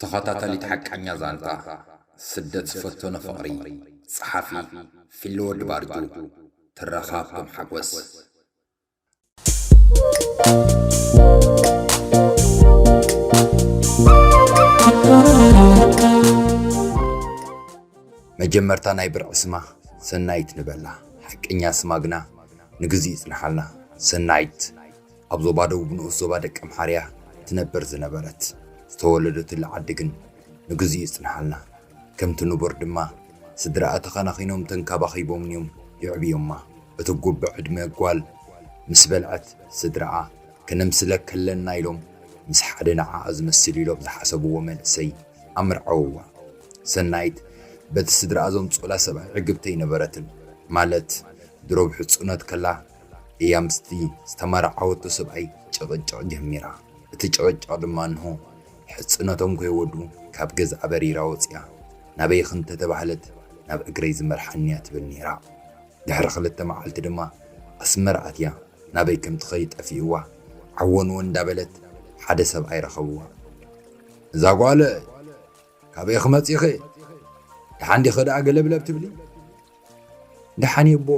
ተኸታታሊት ሓቃኛ ዛንታ ስደት ዝፈተኖ ፍቕሪ። ጸሓፊ ፊሎ ወዲ ባርጁ። ትረኻ ሃብቶም ሓጎስ። መጀመርታ ናይ ብርዒ ስማ ሰናይት ንበላ። ሓቀኛ ስማ ግና ንግዜ ይጽንሓልና። ሰናይት ኣብ ዞባ ደቡብ ንኡስ ዞባ ደቀምሓርያ ትነብር ዝነበረት፣ ዝተወለደትሉ ዓዲ ግን ንግዜ ይጽንሓልና። ከምቲ ንቡር ድማ ስድራኣ ተኸናኺኖም ተንከባኺቦምን እዮም የዕብዮማ። እቲ ጉብዕ ዕድመ ጓል ምስ በልዐት ስድራኣ ከነምስለካ ኣለና ኢሎም ምስ ሓደ ንዓኣ ዝመስል ኢሎም ዝሓሰብዎ መንእሰይ ኣምርዓውዋ። ሰናይት በቲ ስድራኣ ዘምጽኡላ ሰብኣይ ዕግብቲ ኣይነበረትን። ማለት ድሮ ብሕጽኖት ከላ እያ ምስቲ ዝተመርዓወቶ ሰብኣይ ጭቕጭቕ ጀሚራ። እቲ ጭቕጭቕ ድማ እንሆ ሕጽኖቶም ከይወድኡ ካብ ገዝኣ በሪራ ወጺኣ። ናበይ ኢኺ እንተተባህለት ናብ እግረይ ዝመርሓኒ እያ ትብል ነይራ። ድሕሪ ክልተ መዓልቲ ድማ ኣስመራ ኣትያ ናበይ ከም ትኸይድ ጠፊእዋ። ዓወንወን እንዳበለት ሓደ ሰብኣይ ረኸብዋ። እዛ ጓለ ካበይ ክመጺኺ? ደሓን ዲኺ ደኣ ገለብለብ ትብሊ? ደሓን እየ ኣቦ፣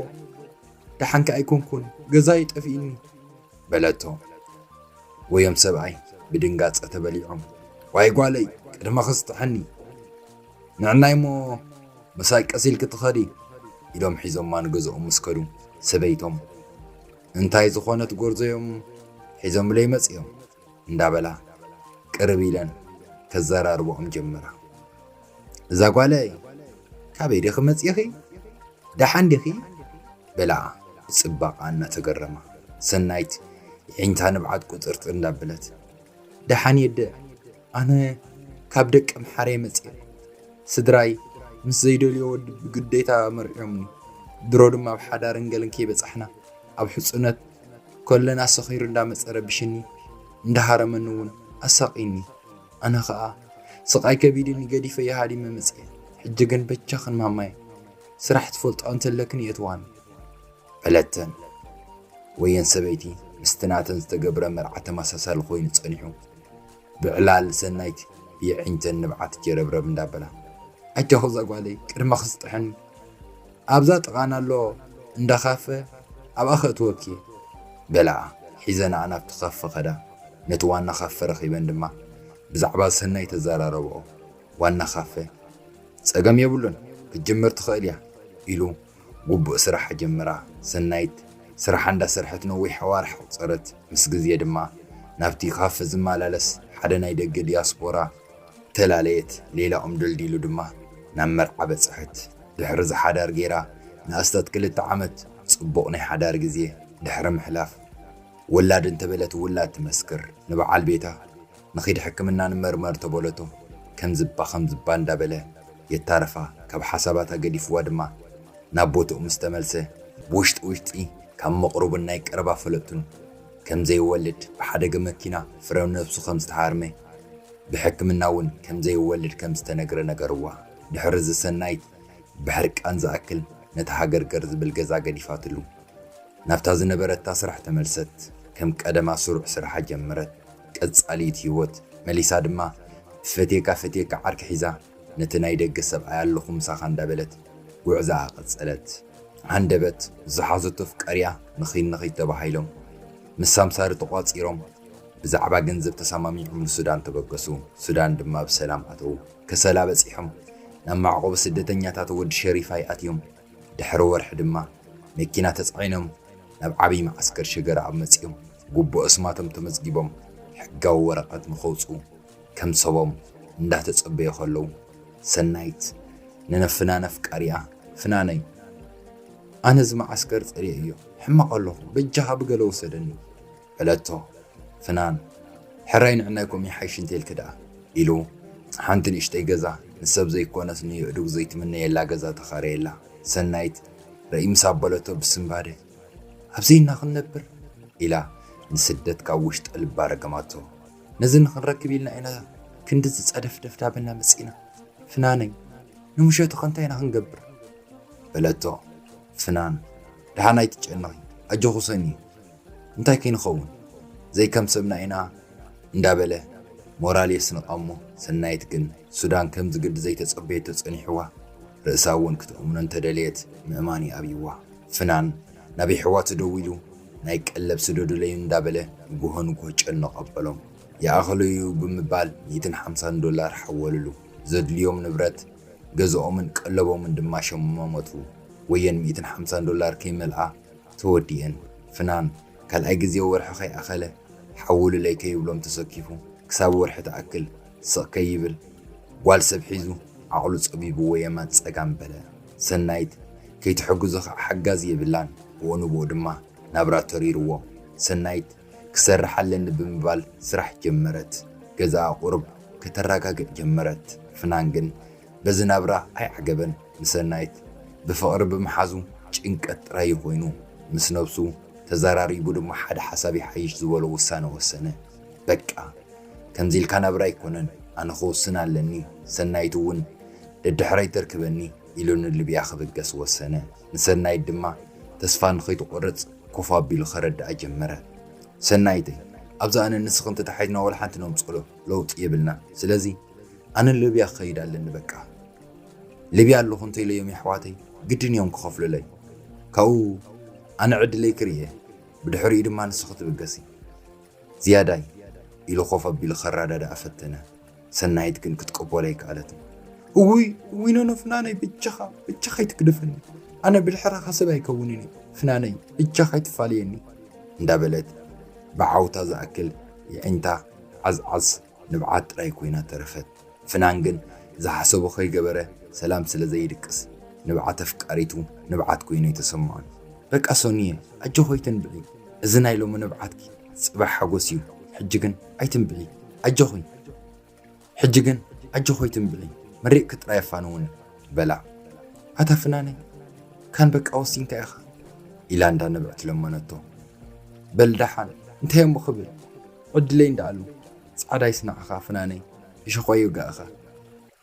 ደሓን ከኣ ኣይኮንኩን፣ ገዛይ ጠፊእኒ በለቶ። ወዮም ሰብኣይ ብድንጋጸ ተበሊዖም። ዋይ ጓለይ፣ ቅድመኺ ስጥሐኒ። ንዕናይ እሞ ምሳይ ቀስ ኢልኪ ትኸዲ ኢሎም ሒዞማ ንገዝኦም ምስ ከዱ ሰበይቶም እንታይ ዝኾነት ጎርዞዮም ሒዞምለይ መጺኦም እንዳበላ ቅርብ ኢለን ከዘራርብኦም ጀመራ። እዛ ጓለይ ካበይ ዲኺ መጺኺ? ደሓን ዲኺ? በላ ብጽባቐኣ እናተገረማ። ሰናይት የዒንታ ንብዓት ቁጥርጥር እንዳበለት ደሓን እየ ኣደ፣ ኣነ ካብ ደቀምሓርያ መጺኤ። ስድራይ ምስ ዘይደልዮ ወዲ ብግዴታ መርዕዮምኒ። ድሮ ድማ ኣብ ሓዳርን ገለን ከይበጻሕና ኣብ ሕጹነት ከለና ሰኺሩ እንዳመጸ ረቢሽኒ እንዳሃረመኒ እውን ኣሳቕይኒ። ኣነ ኸኣ ስቓይ ከቢድኒ ገዲፈዮ ሃዲመ መጺኤ። ሕጂ ግን በጃኽን ማማየ ስራሕ ትፈልጥኦ እንተለክን የእትዋኒ በለተን። ወየን ሰበይቲ ምስቲ ናተን ዝተገብረ መርዓ ተመሳሳሊ ኮይኑ ጸኒሑ። ብዕላል ሰናይት ብየዒንተን ንብዓት ጀረብረብ እንዳበላ ኣጆኺ እዛ ጓለይ ቅድመኺ ስጥሕኒ ኣብዛ ጥቓና ኣሎ እንዳ ካፈ ኣብኣ ከእትወኪ በላኣ። ሒዘንኣ ናብቲ ካፈ ከዳ። ነቲ ዋና ካፈ ረኺበን ድማ ብዛዕባ ሰናይት ተዘራረብኦ። ዋና ካፈ ጸገም የብሉን ክትጅምር ትኽእል እያ ኢሉ ግቡእ ስራሕ ጀምራ። ሰናይት ስራሓ እንዳሰርሐት ነዊሕ ኣዋርሕ ኣቑጸረት። ምስ ግዜ ድማ ናብቲ ካፈ ዝመላለስ ሓደ ናይ ደገ ዲያስፖራ ተላለየት። ሌላኦም ደልዲሉ ድማ ናብ መርዓ በጽሐት። ድሕሪ እዚ ሓዳር ገይራ ንኣስታት ክልተ ዓመት ጽቡቕ ናይ ሓዳር ግዜ ድሕሪ ምሕላፍ ወላድ እንተበለት ውላድ ትመስክር። ንበዓል ቤታ ንኺድ ሕክምና ንመርመር ተበለቶ። ከም ዝባ ከም ዝባ እንዳበለ የታረፋ። ካብ ሓሳባታ ገዲፍዋ ድማ ናብ ቦትኡ ምስ ተመልሰ ብውሽጢ ውሽጢ ካብ መቕርቡን ናይ ቀረባ ፈለጥቱን ከም ዘይወልድ ብሓደገ መኪና ፍረ ነብሱ ከም ዝተሃርመ ብሕክምና እውን ከም ዘይወልድ ከም ዝተነግረ ነገርዋ። ድሕሪ እዚ ሰናይት ብሕርቃን ዝኣክል ነቲ ሃገርገር ዝብል ገዛ ገዲፋትሉ ናብታ ዝነበረታ ስራሕ ተመልሰት። ከም ቀደማ ስሩዕ ስራሓ ጀመረት። ቀጻሊት ህይወት መሊሳ ድማ ፈቴካ ፈቴካ ዓርኪ ሒዛ ነቲ ናይ ደገ ሰብኣይ ኣለኹ ምሳኻ እንዳበለት ጉዕዛኣ ቀጸለት። ሃንደበት ዝሓዘቶ ፍቃሪኣ ንኺድ ንኺድ ተባሂሎም ምስ ሳምሳሪ ተቋጺሮም ብዛዕባ ገንዘብ ተሰማሚዖም ንሱዳን ተበገሱ። ሱዳን ድማ ብሰላም ኣተዉ። ከሰላ በጺሖም ናብ መዕቆቢ ስደተኛታት ወዲ ሸሪፋይ ኣትዮም። ድሕሪ ወርሒ ድማ መኪና ተጻዒኖም ናብ ዓብዪ መዓስከር ሸገራኣብ መጺኦም። ግቡእ ኣስማቶም ተመዝጊቦም ሕጋዊ ወረቐት ንኸውጽኡ ከም ሰቦም እንዳተጸበዩ ከለዉ ሰናይት ንነፍናነ ኣፍቃሪኣ ፍናነይ ኣነ እዚ መዓስከር ጸሊኤዮ ሕማቕ ኣለኹ በጃኻ ብገለ ውሰደኒ በለቶ። ፍናን ሕራይ ንዕናይ ከምኡ ይሓይሽ እንተ ኢልኪ ደኣ ኢሉ ሓንቲ ንእሽተይ ገዛ ንሰብ ዘይኮነስ ንየእዱግ ዘይትምነየላ ገዛ ተኻረየላ። ሰናይት ረኢ ምስ ኣበለቶ ብስንባደ ኣብዘይ እና ክንነብር ኢላ ንስደት ካብ ውሽጠ ልባ ረገማቶ። ነዚ ንኽንረክብ ኢልና ኢና ክንድዚ ጸደፍደፍ ዳበና መጺእና ፍናነይ ንምሸቱ ኸ እንታይ ኢና ክንገብር በለቶ። ፍናን ደሓን ኣይትጨነቒ ኣጆኺ ሰኒ እንታይ ከይንኸውን ዘይከም ሰብና ኢና እንዳበለ ሞራል የስንቓ እሞ፣ ሰናይት ግን ሱዳን ከም ዝግድ ዘይተጸበየቶ ጸኒሕዋ። ርእሳ እውን ክትእምኖ እንተደለየት፣ ምእማን ይኣብይዋ። ፍናን ናብ የሕዋቱ ደዊሉ፣ ናይ ቀለብ ስደዱለይ እንዳበለ ንጉሆ ንጉሆ ጨነቕ ኣበሎም። ይኣኽሎ እዩ ብምባል ሚእትን ሓምሳን ዶላር ሓወልሉ። ዘድልዮም ንብረት፣ ገዝኦምን ቀለቦምን ድማ ሸሞሞቱ። ወየን ሚእትን ሓምሳን ዶላር ከይመልኣ ተወዲኤን። ፍናን ካልኣይ ግዜ ወርሒ ከይኣኸለ ሓውሉለይ ከይብሎም ተሰኪፉ፣ ክሳብ ወርሒ ትኣክል ስቕ ከይብል፣ ጓል ሰብ ሒዙ ዓቕሉ ጸቢብዎ የማን ጸጋም በለ። ሰናይት ከይትሕግዞ ኸዓ ሓጋዚ የብላን። ብኡ ንብኡ ድማ ናብራ ተሪርዎ። ሰናይት ክሰርሕ ኣለኒ ብምባል ስራሕ ጀመረት። ገዛኣ ቁሩብ ከተረጋግእ ጀመረት። ፍናን ግን በዚ ናብራ ኣይዓገበን። ንሰናይት ብፍቕሪ ብምሓዙ ጭንቀት ጥራይ ኮይኑ፣ ምስ ነብሱ ተዘራሪቡ ድማ ሓደ ሓሳብ ይሓይሽ ዝበሎ ውሳነ ወሰነ። በቃ፣ ከምዚ ኢልካ ናብራ ኣይኮነን፣ ኣነ ክውስን ኣለኒ፣ ሰናይት እውን ደድሕረይ ተርክበኒ ኢሉ ንልብያ ክብገስ ወሰነ። ንሰናይት ድማ ተስፋ ንኸይትቆርጽ ኮፍ ኣቢሉ ከረድኣ ጀመረ። ሰናይተይ፣ ኣብዚ ኣነ ንስኺ እንተተሓይዝና ዋላ ሓንቲ ነምጽሎ ለውጢ የብልናን። ስለዚ ኣነ ልብያ ክኸይድ ኣለኒ በቃ። ልብያ ኣለኹ እንተኢለዮም የሕዋተይ ግድን እዮም ክኸፍሉለይ። ካብኡ ኣነ ዕድለይ ክርእየ፣ ብድሕሪኡ ድማ ንስኺ ትብገሲ። ዝያዳይ ኢሉ ኮፍ ኣቢሉ ከረዳድኣ ፈተነ። ሰናይት ግን ክትቅበሎ ኣይከኣለትን። እውይ፣ እውይ ኖኖ ፍናነይ፣ ብጃኻ፣ ብጃኻ ኣይትግደፈኒ። ኣነ ብድሕረኻ ሰብ ኣይከውንን እየ። ፍናነይ፣ ብጃኻ ኣይትፋለየኒ። እንዳበለት ብዓውታ ዝኣክል የዒንታ ዓዝዓዝ ንብዓት ጥራይ ኮይና ተረፈት። ፍናን ግን ዝሓሰቦ ከይገበረ ሰላም ስለ ዘይድቅስ ንብዓት ኣፍቃሪቱ ንብዓት ኮይኑ ኣይተሰምዖን። በቃ ሶኒየ፣ ኣጆኺ ኣይትንብዒ። እዚ ናይ ሎሚ ንብዓትኪ ጽባሕ ሓጎስ እዩ። ሕጂ ግን ኣይትንብዒ። ኣጆኺ። ሕጂ ግን ኣጆኺ ኣይትንብዒ። መሪቕኪ ጥራይ ኣፋንውኒ። በላ። ኣታ ፍናነይ፣ ካን በቃ ወሲንካ ኢኻ። ኢላ እንዳ ንብዕት ለመነቶ። በል ደሓን፣ እንታይ እሞ ክብል? ዕድለይ እንዳኣሉ። ጻዕዳ ይስናዕኻ ፍናነይ፣ እሾኾ ይውጋእኻ።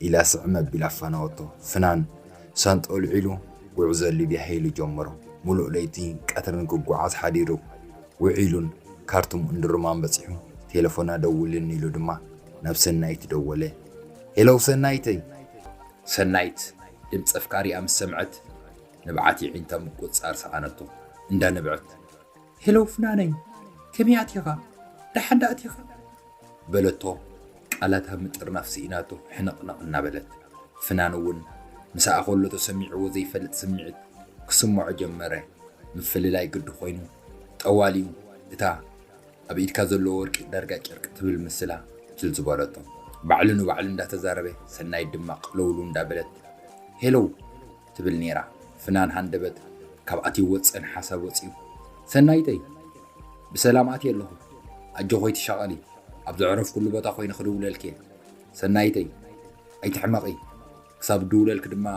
ኢላ ስዕም ኣቢላ ኣፋነወቶ። ፍናን ሳንጣ ኣልዒሉ ጉዕዞ ሊብያ ሄሉ ጀመሮ። ሙሉእ ለይቲ ቀትርን ክጓዓዝ ሓዲሩ ውዒሉን ካርቱም እንድሩማን በጺሑ ቴሌፎና ደውልኒ ኢሉ ድማ ናብ ሰናይት ደወለ። ሄሎ ሰናይተይ። ሰናይት ድምፂ ኣፍቃሪኣ ምስ ሰምዐት ንብዓት የዒንታ ምቁጽጻር ሰኣነቶ። እንዳ ንብዐት ሄሎ ፍናነይ፣ ከመይ ኣቲኻ? ደሓን ዶ ኣቲኻ? በለቶ ቃላታ ምጥርናፍ ስኢናቶ ሕንቕንቕ እናበለት። ፍናን እውን ምሳኣ ከሎ ተሰሚዕዎ ዘይፈልጥ ስምዒት ክስምዖ ጀመረ። ምፍልላይ ግዲ ኮይኑ ጠዋልዩ እታ ኣብ ኢድካ ዘሎ ወርቂ ዳርጋ ጨርቂ ትብል ምስላ ትል ዝበለቶ። ባዕሉ ንባዕሉ እንዳተዛረበ ሰናይት ድማ ቅልውሉ እንዳበለት ሄሎ ትብል ነይራ። ፍናን ሃንደበት ካብ ኣትይዎ ዝጸንሐ ሓሳብ ወጺኡ። ሰናይተይ፣ ብሰላም ኣትየ ኣለኹ። ኣጆኺ ኣይትሻቐሊ። ኣብ ዘዕረፍኩሉ ቦታ ኮይነ ክድውለልኪ እየ። ሰናይተይ፣ ኣይትሕመቒ። ክሳብ እድውለልኪ ድማ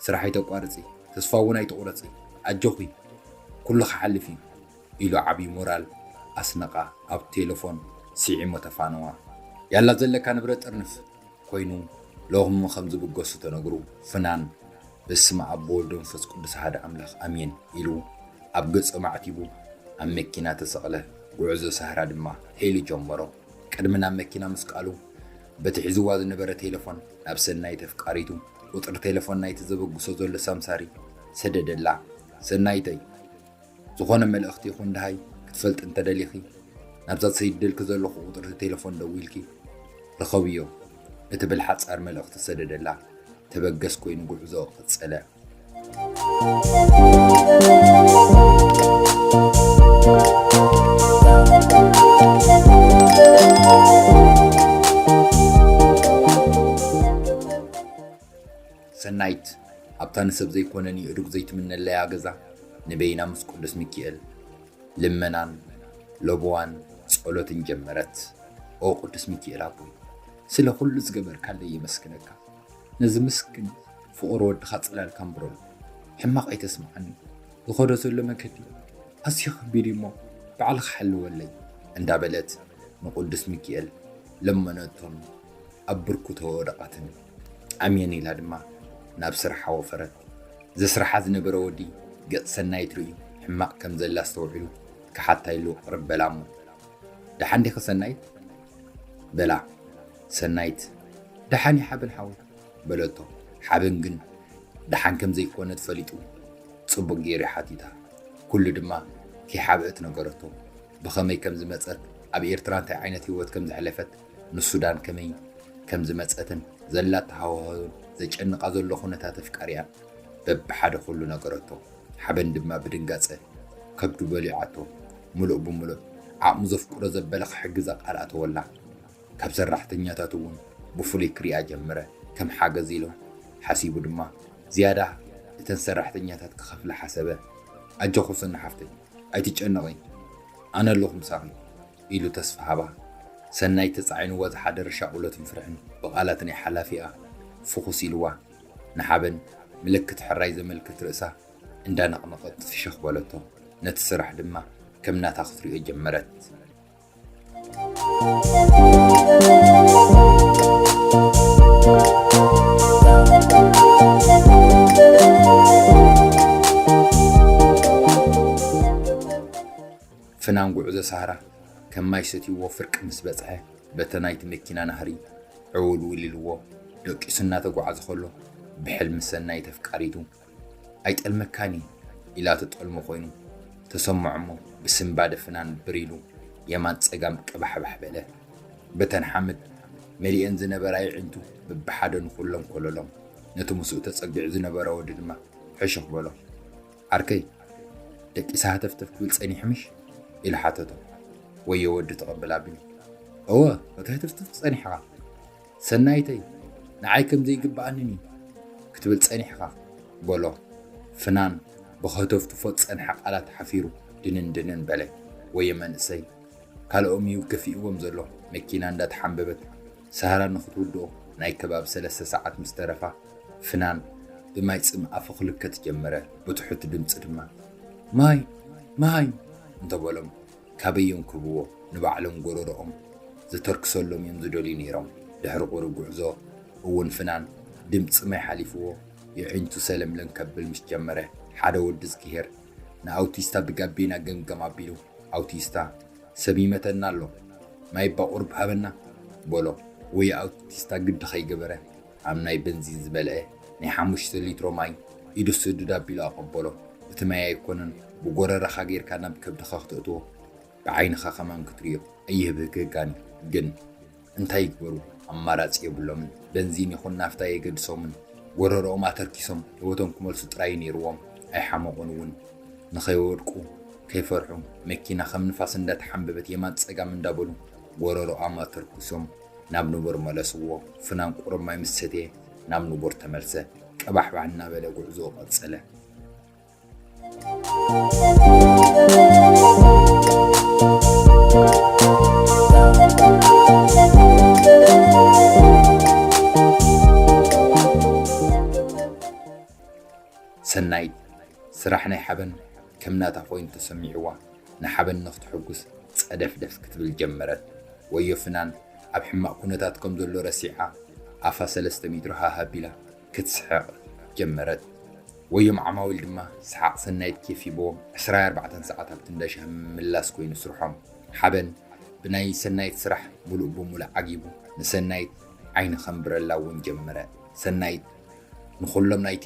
ስራሕ ኣይተቋርጺ። ተስፋ እውን ኣይትቑረጺ። ኣጆኺ። ኩሉ ክሓልፍ እዩ። ኢሉ ዓብዪ ሞራል ኣስነቓ። ኣብ ቴሌፎን ስዒሙ ተፋነዋ። ያላ ዘለካ ንብረት ጥርንፍ። ኮይኑ ሎሚ ከም ዝብገሱ ተነግሩ። ፍናን በስመ ኣብ ወወልድ ወመንፈስ ቅዱስ ኣሐደ ኣምላኽ ኣሜን ኢሉ ኣብ ገጹ ኣማዕቲቡ ኣብ መኪና ተሰቕለ። ጉዕዞ ሳህራ ድማ ሄሉ ጀመሮ። ቅድሚ ናብ መኪና ምስቃሉ በቲ ሒዝዋ ዝነበረ ቴሌፎን ናብ ሰናይት ኣፍቃሪቱ ቁጽሪ ቴሌፎን ናይቲ ዘበግሶ ዘሎ ሳምሳሪ ሰደደላ። ሰናይተይ፣ ዝኾነ መልእኽቲ ይኹን ደሃይ ክትፈልጢ እንተደሊኺ፣ ናብዛ ዝሰይደልኪ ዘለኹ ቁጽሪ ቴሌፎን ደዊልኪ ርኸብዮ እትብል ሓጻር መልእኽቲ ሰደደላ። ተበገስ ኮይኑ ጉዕዞ ቀጸለ። ሰናይት ኣብታ ንሰብ ዘይኮነ ንየእዱግ ዘይትምነለያ ገዛ ንበይና ምስ ቅዱስ ሚኪኤል ልመናን ለበዋን ጸሎትን ጀመረት። ኦ ቅዱስ ሚኪኤል ኣቦይ፣ ስለ ኩሉ ዝገበርካለይ የመስግነካ። ነዚ ምስክን ፍቑር ወድኻ ጽላልካ ኣንብረሉ። ሕማቕ ኣይተስምዓኒ። ዝኸዶ ዘሎ መገዲ ኣዝዩ ከቢድ እዩ እሞ ባዕልኻ ሓልወለይ እንዳበለት ንቅዱስ ሚኪኤል ለመነቶን ኣብ ብርኩ ተወደቐትን። ኣሜን ኢላ ድማ ናብ ስርሓ ወፈረት። ዘስርሓ ዝነበረ ወዲ ገጽ ሰናይት ርእዩ ሕማቕ ከም ዘላ ኣስተውዒሉ ክሓታ ኢሉ ቅርብ በላ እሞ፣ ደሓን ዲኺ ሰናይት? በላ ሰናይት፣ "ደሓን እዩ ሓበን ሓወይ?" በለቶ። ሓበን ግን ደሓን ከም ዘይኮነት ፈሊጡ ጽቡቕ ገይሩ ሓቲታ። ኩሉ ድማ ከይሓብአት ነገረቶ። ብኸመይ ከም ዝመጸት፣ ኣብ ኤርትራ እንታይ ዓይነት ህይወት ከም ዘሕለፈት፣ ንሱዳን ከመይ ከም ዝመጸትን ዘላታ ሃዋህውን ዘጨንቓ ዘሎ ኩነታት ኣፍቃሪኣን በብሓደ ኩሉ ነገረቶ። ሓበን ድማ ብድንጋጸ ከብዱ በሊዓቶ፣ ምሉእ ብምሉእ ዓቕሙ ዘፍቅዶ ዘበለ ክሕግዛ ቃል ኣተወላ። ካብ ሰራሕተኛታት እውን ብፍሉይ ክሪኣ ጀመረ። ከም ሓገዝ ኢሉ ሓሲቡ ድማ ዝያዳ እተን ሰራሕተኛታት ክኸፍላ ሓሰበ። "ኣጆኹ ሰኒ ሓፍተይ፣ ኣይትጨነቒ፣ ኣነ ኣለኹ ምሳኺ" ኢሉ ተስፋ ሃባ። ሰናይ ተጻዒንዋ ዝሓደረ ሻቕሎትን ፍርሕን ብቓላት ናይ ሓላፊኣ ፍኹስ ኢልዋ። ንሓበን ምልክት ሕራይ ዘመልክት ርእሳ እንዳነቕነቐት ፍሽኽ በለቶ። ነቲ ስራሕ ድማ ከም ናታ ክትሪኦ ጀመረት። ፍናን ጉዕዞ ሳህራ ከም ማይ ሰትይዎ ፍርቂ ምስ በጽሐ፣ በተ ናይቲ መኪና ናህሪ ዕውልውል ኢልዎ ደቂሱ እናተጓዓዘ ከሎ፣ ብሕልሚ ሰናይት ኣፍቃሪቱ "ኣይጠልመካን እዩ" ኢላ ትጠልሞ ኮይኑ ተሰምዖ እሞ፣ ብስንባደ ፍናን ብር ኢሉ የማን ጸጋም ቀባሕባሕ በለ። በተን ሓመድ መሊኤን ዝነበራ ኣዒንቱ በብሓደ ንኹሎም ኮለሎም። ነቲ ምስኡ ተጸጊዑ ዝነበረ ወዲ ድማ ሕሹኽ በሎ። "ዓርከይ፣ ደቂሳ ሃተፍተፍ ክብል ጸኒሑ ምሽ?" ኢሉ ሓተቶ። ወዮ ወዲ ተቐብል ኣቢሉ፣ "እወ፣ ክትህትፍትፍ ጸኒሕኻ። ሰናይተይ፣ ንዓይ ከም ዘይግብኣንን እዩ ክትብል ጸኒሕኻ" በሎ። ፍናን ብኸተፍትፎ ዝጸንሐ ቃላት ሓፊሩ ድንን ድንን በለ። ወዮ መንእሰይ፣ ካልኦም እዩ ከፊእዎም ዘሎ። መኪና እንዳተሓንበበት ሳህራ ንኽትውድኦ ናይ ከባቢ ሰለስተ ሰዓት ምስ ተረፋ፣ ፍናን ብማይ ጽም ኣፉ ክልከት ጀመረ። ብትሑት ድምጺ ድማ "ማይ፣ ማይ" እንተበሎም፣ ካበይ እዮም ክህብዎ? ንባዕሎም ጎረሮኦም ዘተርክሰሎም እዮም ዝደልዩ ነይሮም። ድሕሪ ቁሩብ ጉዕዞ እውን ፍናን ድምጺ ማይ ሓሊፍዎ፣ የዒንቱ ሰለምለም ከብል ምስ ጀመረ፣ ሓደ ወዲ ዝክሄር ንኣውቲስታ ብጋቤና ገምገም ኣቢሉ፣ "ኣውቲስታ፣ ሰብ ይመተና ኣሎ፣ ማይ እባ ቁሩብ ሃበና" በሎ። ወይ ኣውቲስታ ግዲ ከይገበረ፣ ኣብ ናይ በንዚን ዝመልአ ናይ ሓሙሽተ ሊትሮ ማይ ኢዱ ስድድ ኣቢሉ ኣቐበሎ። እቲ ማይ ኣይኮነን ብጎረረኻ ጌርካ ናብ ከብድኻ ክተእትዎ፣ ብዓይንኻ ከማን ክትርእዮ ኣይህብህግህጋን እዩ። ግን እንታይ ይግበሩ? ኣማራጺ የብሎምን። በንዚን ይኹን ናፍታ የገድሶምን። ጎረሮኦም ኣተርኪሶም ህይወቶም ክመልሱ ጥራይ ነይርዎም። ኣይሓመቑን እውን። ንኸይወድቁ ከይፈርሑ መኪና ከም ንፋስ እንዳተሓንበበት የማን ጸጋም እንዳበሉ ጎረሮኦም ኣተርኪሶም ናብ ንቡር መለስዎ። ፍናን ቁሩብ ማይ ምስ ሰተየ ናብ ንቡር ተመልሰ። ቀባሕባሕ እናበለ ጉዕዞኡ ቀጸለ። ሰናይት፣ ስራሕ ናይ ሓበን ከም ናታ ኮይኑ ተሰሚዕዋ፣ ንሓበን ንኽትሕጉስ ጸደፍደፍ ክትብል ጀመረት። ወዮ ፍናን ኣብ ሕማቕ ኩነታት ከም ዘሎ ረሲዓ፣ ኣፋ ሰለስተ ሜትሮ ሃህ ኣቢላ ክትስሕቕ ጀመረት። ወዮም ዓማዊል ድማ ሰሓቕ ሰናይት ኬፍ ሂብዎም፣ ዕስራ ኣርባዕተ ሰዓት ኣብቲ እንዳ ሻሂ ምምላስ ኮይኑ ስርሖም። ሓበን ብናይ ሰናይት ስራሕ ሙሉእ ብሙሉእ ዓጊቡ፣ ንሰናይት ዓይኒ ከንብረላ እውን ጀመረ። ሰናይት ንኹሎም ናይቲ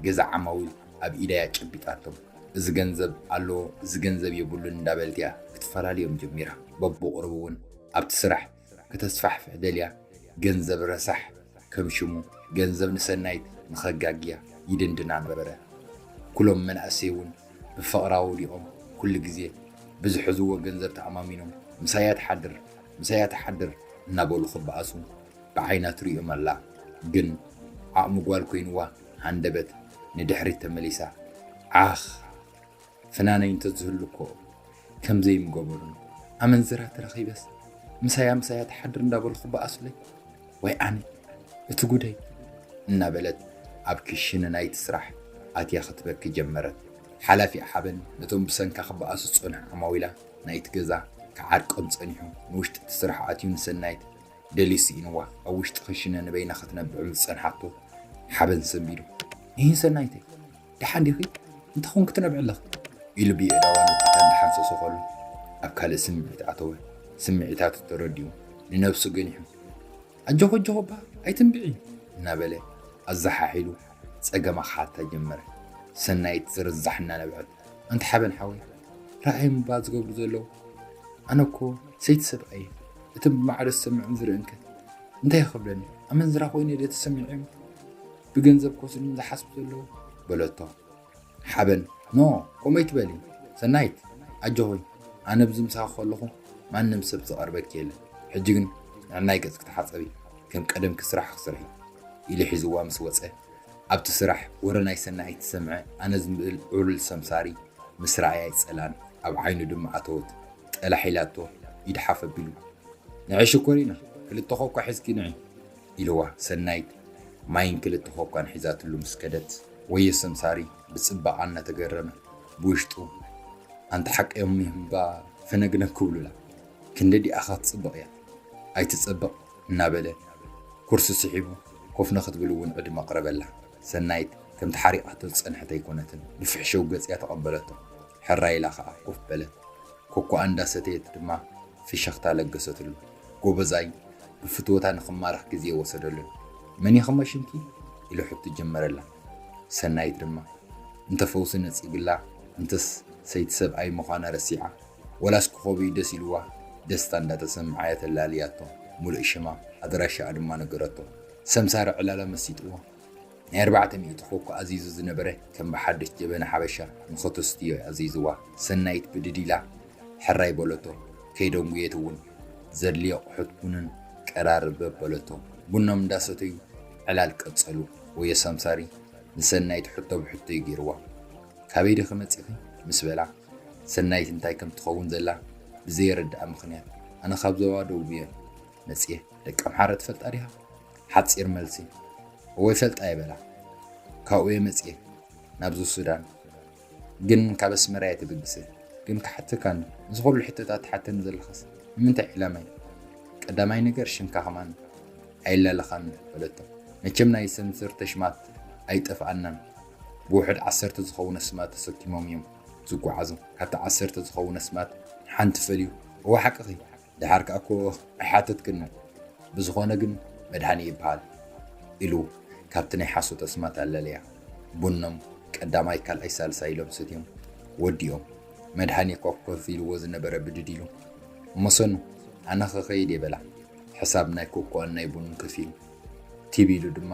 ገዛ ዓማዊል ኣብ ኢዳ እያ ጨቢጣቶም። "እዚ ገንዘብ ኣለዎ፣ እዚ ገንዘብ የብሉን" እንዳበለት እያ ክትፈላልዮም ጀሚራ። በብቑሩብ እውን ኣብቲ ስራሕ ከተስፋሕፍሕ ደልያ፣ ገንዘብ ረሳሕ ከም ሽሙ ገንዘብ ንሰናይት ንኸጋግያ ይድንድና ነበረ። ኩሎም መናእሰይ እውን ብፍቕራ ወዲቖም፣ ኩሉ ግዜ ብዝሕዝዎ ገንዘብ ተኣማሚኖም፣ "ምሳያ ትሓድር፣ ምሳያ ትሓድር" እናበሉ ክበኣሱ ብዓይና ትርእዮም ኣላ። ግን ዓቕሚ ጓል ኮይንዋ ሃንደበት ንድሕሪት ተመሊሳ፣ ዓኽ! ፍናነይ እንተዝህሉ እኮ ከምዘይ ምገበሩኒ። ኣመንዝራ ተረኺበስ ምሳያ ምሳያ ትሓድር እንዳበሉ ክበኣሱለይ። ወይ ኣነ እቲ ጉደይ! እናበለት ኣብ ክሽነ ናይቲ ስራሕ ኣትያ ክትበኪ ጀመረት። ሓላፊኣ ሓበን ነቶም ብሰንካ ክበኣሱ ዝጸንሑ ዓማዊላ ናይቲ ገዛ ክዓርቆም ጸኒሑ ንውሽጢ እቲ ስራሕ ኣትዩ ንሰናይት ደልዩ ስኢንዋ ኣብ ውሽጢ ክሽነ ንበይና ክትነብዕሉ ዝጸንሓቶ ሓበን ሰንቢዱ፣ "እሂ ሰናይተይ፣ ደሓን ዲኺ? እንታይ ኮንኪ ትነብዒ ኣለኺ?" ኢሉ ብየእዳዋ ንብዓታ እንዳሓንሰሶ ከሎ ኣብ ካልእ ስምዒት ኣተወ። ስምዒታቱ ተረዲኡ ንነብሱ ገኒሑ፣ ኣጆኹ ኣጆኹ እባ ኣይትንብዒ እናበለ ኣዘሓሒሉ ጸገማ ክሓታ ጀመረ። ሰናይት ዝርዛሕ እናነብዐት፣ ኣንቲ ሓበን ሓወይ፣ ረኣይ እባ ዝገብሩ ዘለዉ። ኣነ እኮ ሰይቲ ሰብኣይ እየ። እቲ ብማዕዶ ዝሰምዕን ዝርእንከ እንታይ ይኸብደኒ? ኣመንዝራ ኮይነ ድየ ተሰሚዐዮም? ብገንዘብ ክወስዱኒ ዝሓስቡ ዘለዉ በለቶ። ሓበን፣ ኖ፣ ከምኡ ኣይትበሊ ሰናይት፣ ኣጆኺ፣ ኣነ ኣብዚ ምሳኺ ከለኹ ማንም ሰብ ዝቐርበኪ የለን። ሕጂ ግን ንዕናይ ገጽኪ ተሓጸቢ፣ ከም ቀደምኪ ስራሕ ክስርሒ ኢሉ ሒዝዋ ምስ ወጸ፣ ኣብቲ ስራሕ ወረ ናይ ሰናይት ዝሰምዐ ኣነ ዝብል ዕሉል ሰምሳሪ ምስ ረኣያ ኣይጸላን፣ ኣብ ዓይኑ ድማ ኣተወት። ጠላሕ ኢላቶ ኢድ ሓፍ ኣቢሉ፣ ንዒ ሽኮሪና፣ ክልተ ኮኳ ሒዝኪ ንዒ ኢልዋ። ሰናይት ማይን ክልተ ኮኳን ሒዛትሉ ምስ ከደት፣ ወየ ሰምሳሪ ብጽባቐ እናተገረመ ብውሽጡ፣ ኣንቲ ሓቀዮም እምባ ፈነግነግ ክብሉላ፣ ክንዲ ዲኣኻ ትጽብቕ እያ ኣይትጸብቕ እናበለ ኩርሲ ስሒቡ ኮፍ ንኽትብል እውን ዕድመ ኣቕረበላ። ሰናይት ከምቲ ሓሪቓቶ ዝጸንሐት ኣይኮነትን፣ ብፍሕሽው ገጽ እያ ተቐበለቶ። ሕራይ ኢላ ኸኣ ኮፍ በለት። ኮኮኣ እንዳሰተየት ድማ ፍሽኽታ ለገሰትሉ። ጎበዛይ ብፍትወታ ንኽማረኽ ግዜ ወሰደሉን። መን ኢኺ እሞ ሽምኪ? ኢሉ ሕቶ ጀመረላ። ሰናይት ድማ እንተ ፈውሲ ነጺግላ፣ እንተስ ሰይቲ ሰብኣይ ምዃና ረሲዓ፣ ወላስ ኮኾብ እዩ ደስ ኢልዋ፣ ደስታ እንዳተሰምዓያ ተላልያቶ፣ ሙሉእ ሽማ ኣድራሻኣ ድማ ነገረቶ። ሰምሳሪ ዕላላ መሲጥዎ፣ ናይ ኣርባዕተ ሚእቲ ኮኮ ኣዚዙ ዝነበረ ከም ብሓድሽ ጀበና ሓበሻ ንኸተስትዮ ኣዚዝዋ። ሰናይት ብድድ ኢላ ሕራይ በለቶ። ከይደንጉየት እውን ዘድልዮ ኣቑሑት ቡንን ቀራርበ በለቶ። ቡኖም እንዳሰተዩ ዕላል ቀጸሉ። ወየ ሰምሳሪ ንሰናይት ሕቶ ብሕቶ እዩ ገይርዋ። ካበይ ዲኺ መጺኺ? ምስ በላ፣ ሰናይት እንታይ ከም ትኸውን ዘላ ብዘየረድኣ ምኽንያት፣ ኣነ ካብ ዞባ ደቡብ እየ መጽየ። ደቂ ኣምሓራ ትፈልጣ ዲኻ? ሓጺር መልሲ። እወ ይፈልጣ እየ በላ። ካብኡ እየ መጽየ ናብዚ ሱዳን። ግን ካብ ኣስመራ እየ ተበጊሰ። ግን ክሓተካ ኣሎ፣ እዚ ኩሉ ሕቶታት ትሓተኒ ዘለኻስ ንምንታይ ዕላማ እዩ? ቀዳማይ ነገር ሽምካ ከማን ኣየላለኻን በለቶ። መቸም ናይ ሰምስር ተሽማት ኣይጠፍኣናን። ብውሕድ ዓሰርተ ዝኸውን ኣስማት ተሰኪሞም እዮም ዝጓዓዙ። ካብቲ ዓሰርተ ዝኸውን ኣስማት ሓንቲ ፈልዩ፣ እወ ሓቅኺ፣ ደሓር ከኣ እኮ ኣይሓተትክንን። ብዝኾነ ግን መድሃኔ ይበሃል ኢሉ ካብቲ ናይ ሓሶት ኣስማት ኣለለያ። ቡኖም ቀዳማይ፣ ካልኣይ፣ ሳልሳይ ኢሎም ሰትዮም ወዲኦም። መድሃኔ ኮፍ ኮፍ ኢልዎ ዝነበረ ብድድ ኢሉ፣ እሞ ሰኑ፣ ኣነ ክኸይድ እየ በላ። ሕሳብ ናይ ኮኮኣን ናይ ቡንን ከፊሉ፣ ቲብ ኢሉ ድማ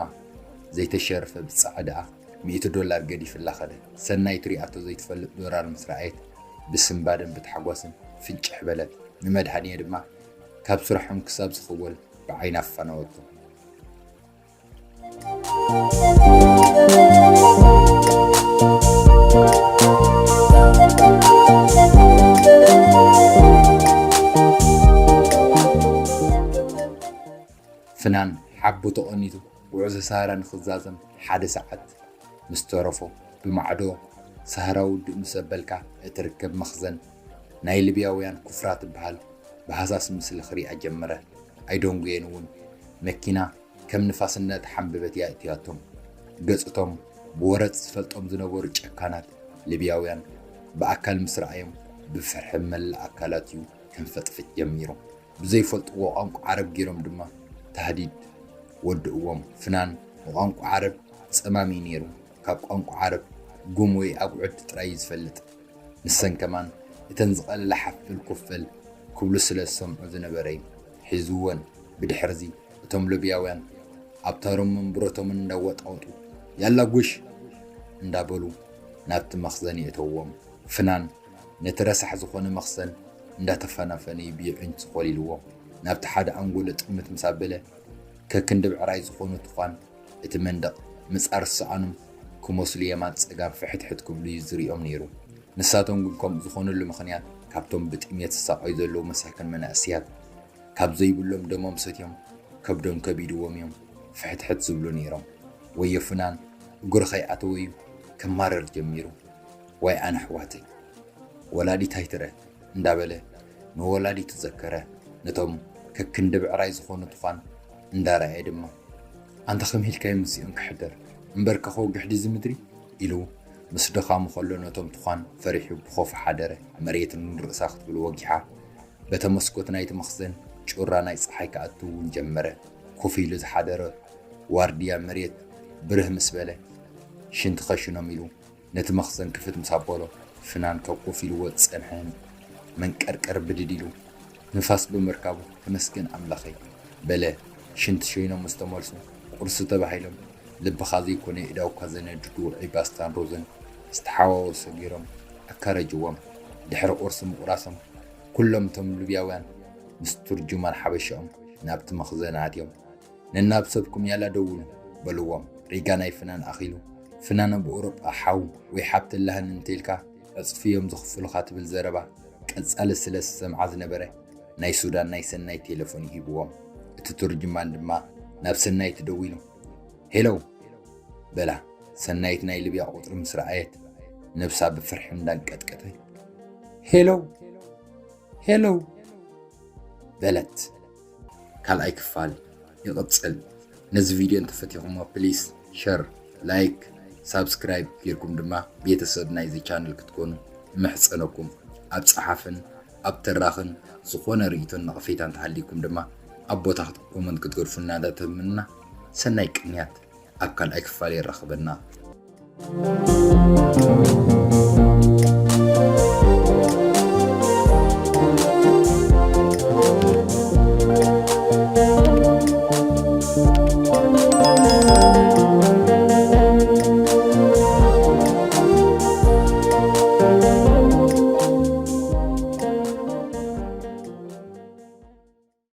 ዘይተሸርፈ ብጻዕዳኣ ሚእቲ ዶላር ገዲፍላ ኸደ። ሰናይት ሪኣቶ ዘይትፈልጥ ዶላር ምስ ረኣየት ብስንባደን ብታሕጓስን ፍንጭሕ በለት። ንመድሃንየ ድማ ካብ ስርሖም ክሳብ ዝኽወል ብዓይና ኣፋነወቶ። ፍናን ሓቦ ተቐኒቱ ጉዕዞ ሳህራ ንኽዛዘም ሓደ ሰዓት ምስ ተረፎ፣ ብማዕዶ ሳህራ ውዱእ ምስ ኣበልካ እትርከብ መኽዘን ናይ ሊብያውያን ኩፍራ ትበሃል ብሃሳስ ምስሊ ክሪኣ ጀመረ። ኣይደንጉየን እውን፣ መኪና ከም ንፋስ እናተሓምበበት እያ እትያቶም። ገጽቶም ብወረጽ ዝፈልጦም ዝነበሩ ጨካናት ሊብያውያን ብኣካል ምስ ረኣዮም፣ ብፍርሒ መላእ ኣካላቱ ከንፈጥፍጥ ጀሚሩ። ብዘይፈልጥዎ ቋንቋ ዓረብ ገይሮም ድማ ታህዲድ ወድእዎም። ፍናን ንቋንቋ ዓረብ ጸማም እዩ ነይሩ። ካብ ቋንቋ ዓረብ ጉም ወይ ኣጉዕድ ጥራይ እዩ ዝፈልጥ። ንሰን ከማን እተን ዝቐለላ ሓፍል ኮፈል ክብሉ ስለ ዝሰምዑ ዝነበረ እዩ ሒዝወን። ብድሕርዚ እቶም ሊብያውያን ኣብታሮምን ብረቶምን እንዳወጣወጡ፣ ያላ ጉሽ እንዳበሉ ናብቲ መኽዘን የእተውዎም። ፍናን ነቲ ረሳሕ ዝኾነ መኽዘን እንዳተፈናፈነ እዩ ብየዒንቱ ኮሊልዎ። ናብቲ ሓደ ኣንጎሎ ጥምት ምስ ኣበለ፣ ከክንዲ ብዕራይ ዝኾኑ ትዃን እቲ መንደቕ ምጻር ዝሰኣኖም ክመስሉ የማን ጸጋም ፍሕትሕት ክብሉ እዩ ዝሪኦም ነይሩ። ንሳቶም ግን ከምኡ ዝኾነሉ ምኽንያት ካብቶም ብጥሜት ዝሳቐዩ ዘለዉ መሳኪን መናእሰያት ካብ ዘይብሎም ደሞም ሰትዮም ከብዶም ከቢድዎም እዮም ፍሕትሕት ዝብሉ ነይሮም። ወዮ ፍናን እግሩ ከይኣተወ እዩ ከማርር ጀሚሩ። ዋይ ኣነ ኣሕዋተይ፣ ወላዲት ኣይትረ እንዳበለ ንወላዲቱ ዘከረ። ነቶም ከክንዲ ብዕራይ ዝኾኑ ትዃን እንዳረኣየ ድማ፣ ኣንታ ከመይ ኢልካ እዩ ምስኦም ክሕደር? እምበርከ ከወግሕ ድዩ እዚ ምድሪ? ኢሉ ምስ ድኻሙ ከሎ ነቶም ትዃን ፈሪሑ ብኾፉ ሓደረ። መሬት ንርእሳ ክትብል ወጊሓ በተ መስኮት ናይቲ መኽዘን ጩራ ናይ ጸሓይ ክኣቱ እውን ጀመረ። ኮፍ ኢሉ ዝሓደረ ዋርድያ መሬት ብርህ ምስ በለ፣ ሽንቲ ኸሽኖም ኢሉ ነቲ መኽዘን ክፍት ምስ ኣበሎ፣ ፍናን ካብ ኮፍ ኢልዎ ዝጸንሐ መንቀርቀር ብድድ ኢሉ፣ ንፋስ ብምርካቡ፣ "ተመስገን ኣምላኸይ" በለ። ሽንቲ ሸይኖም ምስ ተመልሱ፣ ቁርሲ ተባሂሎም፣ ልብኻ ዘይኮነ የእዳውካ ዘነድዱ ውዑይ ባስታን ሩዝን ዝተሓዋወሰ ገይሮም ኣካረጅዎም። ድሕሪ ቁርሲ ምቑራሶም፣ ኩሎም እቶም ሊብያውያን ምስ ትርጁማን ሓበሻኦም ናብቲ መኽዘን ኣትዮም። "ነናብ ሰብኩም ያላ ደውሉ" በልዎም። ሪጋ ናይ ፍናን ኣኺሉ፣ ፍናን ኣብ ኤውሮጳ ሓው ወይ ሓብቲ ኣላህኒ እንተኢልካ ዕጽፊ እዮም ዝኽፍሉኻ ትብል ዘረባ ቀጻሊ ስለ ዝሰምዓ ዝነበረ፣ ናይ ሱዳን ናይ ሰናይት ቴሌፎን ይሂብዎም። እቲ ትርጅማን ድማ ናብ ሰናይት ደዊሉ፣ "ሄሎ" በላ። ሰናይት ናይ ሊብያ ቁጽሪ ምስ ረኣየት፣ ነብሳ ብፍርሒ እንዳንቀጥቀጠ፣ "ሄሎ፣ ሄሎ" በለት። ካልኣይ ክፋል ይቕጽል። ነዚ ቪድዮ እንተፈቲኹሞ፣ ፕሊስ ሸር፣ ላይክ፣ ሳብስክራይብ ጌርኩም ድማ ቤተሰብ ናይዚ ቻነል ክትኮኑ እምሕጸነኩም። ኣብ ጸሓፍን ኣብ ተራኽን ዝኾነ ርእይቶን ነቐፌታን እንተሃልይኩም ድማ ኣብ ቦታ ኮመንት ክትገድፉልና እንዳተምና፣ ሰናይ ቅንያት። ኣብ ካልኣይ ክፋል የራኽበና።